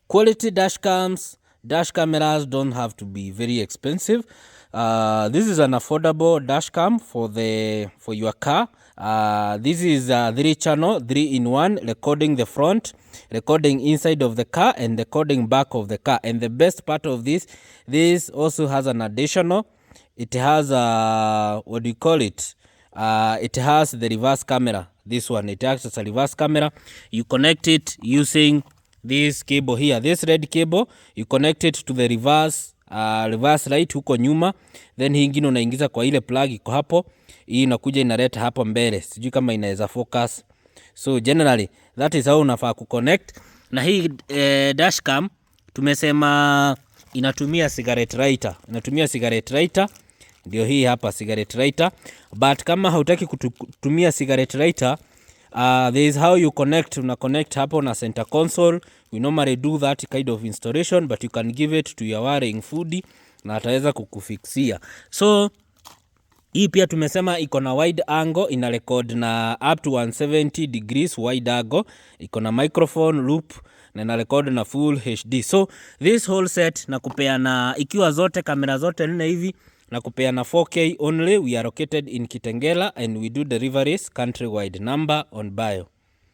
Quality dash cams, dash cameras don't have to be very expensive. This is an affordable dash cam for your car. This is a 3 channel, 3 in 1, recording the front, recording inside of the car, and recording back of the car. And the best part of this, this also has an additional, it has a, what do you call it? It has the reverse camera. This one, it acts as a reverse camera. You connect it using this cable here, this red cable. You connect it to the reverse light huko nyuma, then hii ingine unaingiza kwa ile plug iko hapo. Hii inakuja inaleta hapo mbele, sijui kama inaweza focus. So generally that is how unafaa kuconnect. Na hii dashcam tumesema inatumia cigarette lighter, inatumia cigarette lighter, ndio hii hapa cigarette lighter. But kama hautaki kutumia cigarette lighter, there is how you connect. Una connect hapo na center console. We normally do that kind of installation, but you can give it to your wiring fundi na ataweza kukufixia. So hii pia tumesema iko na wide angle, ina record na up to 170 degrees wide angle, iko na microphone loop na ina record na full HD. So this whole set na kupeana ikiwa zote kamera zote nne hivi na kupeana 4K only. We are located in Kitengela and we do deliveries countrywide. Number on bio.